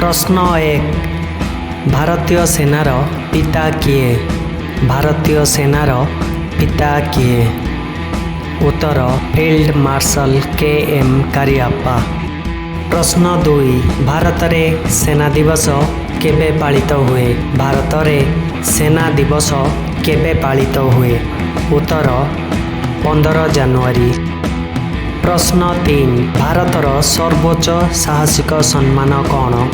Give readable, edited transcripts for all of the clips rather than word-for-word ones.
ପ୍ରଶ୍ନ 1, ଭାରତୀୟ ସେନାର ପିତା କିଏ? ଭାରତୀୟ ସେନାର ପିତା କିଏ? ଉତ୍ତର, field marshal K M Cariappa. ପ୍ରଶ୍ନ 2, ଭାରତରେ ସେନା ଦିବସ କେବେ ପାଳିତ ହୁଏ? ଭାରତରେ ସେନା ଦିବସ କେବେ ପାଳିତ ହୁଏ? ଉତ୍ତର, 15 ଜାନୁଆରୀ। ପ୍ରଶ୍ନ 3, ଭାରତର ସର୍ବୋଚ୍ଚ ସାହସିକ ସମ୍ମାନ କ'ଣ?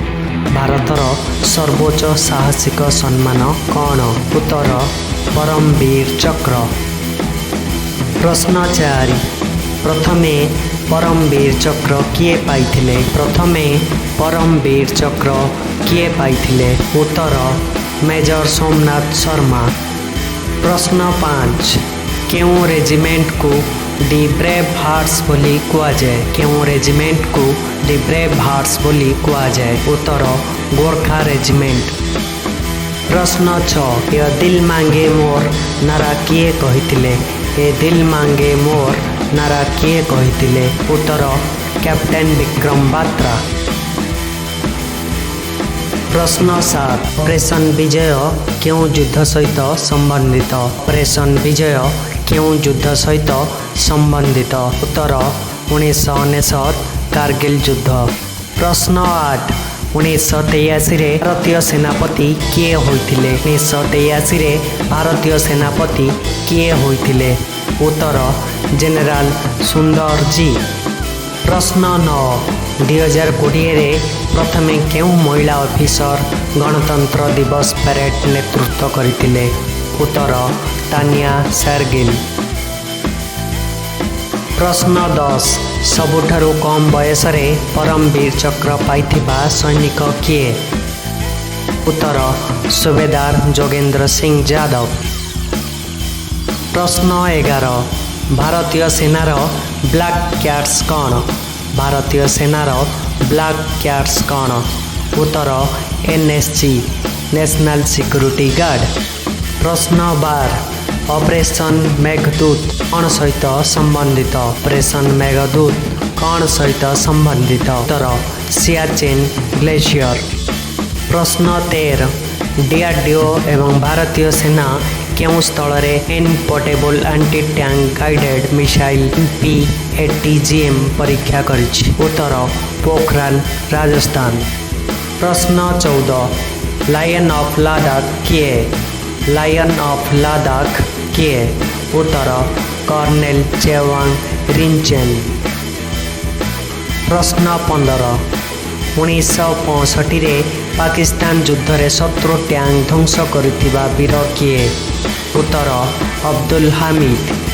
ଭାରତର ସର୍ବୋଚ୍ଚ ସାହସିକ ସମ୍ମାନ କ'ଣ? ଉତ୍ତର, ପରମବୀର ଚକ୍ର। ପ୍ରଶ୍ନ 4, ପ୍ରଥମେ ପରମବୀର ଚକ୍ର କିଏ ପାଇଥିଲେ? ପ୍ରଥମେ ପରମବୀର ଚକ୍ର କିଏ ପାଇଥିଲେ? ଉତ୍ତର, ମେଜର ସୋମନାଥ ଶର୍ମା। ପ୍ରଶ୍ନ 5, କେଉଁ ରେଜିମେଣ୍ଟକୁ ଦି ବ୍ରେଭ୍ ହାର୍ଟସ୍ ବୋଲି କୁହାଯାଏ? କେଉଁ ରେଜିମେଣ୍ଟକୁ ଦି ବ୍ରେଭ୍ ହାର୍ଟସ୍ ବୋଲି କୁହାଯାଏ? ଉତ୍ତର, ଗୋର୍ଖା ରେଜିମେଣ୍ଟ। ପ୍ରଶ୍ନ 6, "ଏ ଦିଲ ମାଙ୍ଗେ ମୋର" ନାରା କିଏ କହିଥିଲେ? "ଏ ଦିଲ ମାଙ୍ଗେ ମୋର" ନାରା କିଏ କହିଥିଲେ? ଉତ୍ତର, କ୍ୟାପ୍ଟେନ୍ ବିକ୍ରମ ବାତ୍ରା। ପ୍ରଶ୍ନ 7, ଅପରେସନ୍ ବିଜୟ କେଉଁ ଯୁଦ୍ଧ ସହିତ ସମ୍ବନ୍ଧିତ? ଅପରେସନ୍ ବିଜୟ କେଉଁ ଯୁଦ୍ଧ ସହିତ ସମ୍ବନ୍ଧିତ? ଉତ୍ତର, 1999 କାର୍ଗିଲ ଯୁଦ୍ଧ। ପ୍ରଶ୍ନ 8, 1983ରେ ଭାରତୀୟ ସେନାପତି କିଏ ହୋଇଥିଲେ? 1983ରେ ଭାରତୀୟ ସେନାପତି କିଏ ହୋଇଥିଲେ? ଉତ୍ତର, ଜେନେରାଲ ସୁନ୍ଦର ଜି। ପ୍ରଶ୍ନ 9, 2020ରେ ପ୍ରଥମେ କେଉଁ ମହିଳା ଅଫିସର ଗଣତନ୍ତ୍ର ଦିବସ ପ୍ୟାରେଡ୍ ନେତୃତ୍ୱ କରିଥିଲେ? ଉତ୍ତର, ତାନିଆ ସେରଗିଲ। ପ୍ରଶ୍ନ 10, ସବୁଠାରୁ କମ୍ ବୟସରେ ପରମବୀର ଚକ୍ର ପାଇଥିବା ସୈନିକ କିଏ? ଉତ୍ତର, ସୁବେଦାର ଯୋଗେନ୍ଦ୍ର ସିଂ ଯାଦବ। ପ୍ରଶ୍ନ 11, ଭାରତୀୟ ସେନାର ବ୍ଲାକ୍ କ୍ୟାଟ୍ସ କ'ଣ? ଭାରତୀୟ ସେନାର ବ୍ଲାକ୍ କ୍ୟାଟ୍ସ କ'ଣ? ଉତ୍ତର, ଏନ୍ଏସ୍ଜି, ନ୍ୟାସନାଲ୍ ସିକ୍ୟୁରିଟି ଗାର୍ଡ଼। ପ୍ରଶ୍ନ 12, ଅପରେସନ୍ ମେଘଦୂତ କ'ଣ ସହିତ ସମ୍ବନ୍ଧିତ? ଅପରେସନ୍ ମେଘଦୂତ କ'ଣ ସହିତ ସମ୍ବନ୍ଧିତ? ଉତ୍ତର, ସିଆଚେନ୍ ଗ୍ଲେସିୟର। ପ୍ରଶ୍ନ 13, ଡିଆରଡିଓ ଏବଂ ଭାରତୀୟ ସେନା କେଉଁ ସ୍ଥଳରେ Man Portable Anti Tank Guided Missile, PATGM ପରୀକ୍ଷା କରିଛି? ଉତ୍ତର, ପୋଖରାନ, ରାଜସ୍ଥାନ। ପ୍ରଶ୍ନ 14, ଲାୟନ୍ ଅଫ୍ ଲାଦାଖ କିଏ? ଲାୟନ୍ ଅଫ୍ ଲାଦାଖ କିଏ? ଉତ୍ତର, କର୍ଣ୍ଣେଲ ଚେୱାଙ୍ଗ ରିଞ୍ଚେନ୍। ପ୍ରଶ୍ନ 15, 1965ରେ ପାକିସ୍ତାନ ଯୁଦ୍ଧରେ ଶତ୍ରୁ ଟ୍ୟାଙ୍କ ଧ୍ୱଂସ କରିଥିବା ବୀର କିଏ? ଉତ୍ତର, ଅବଦୁଲ ହାମିଦ।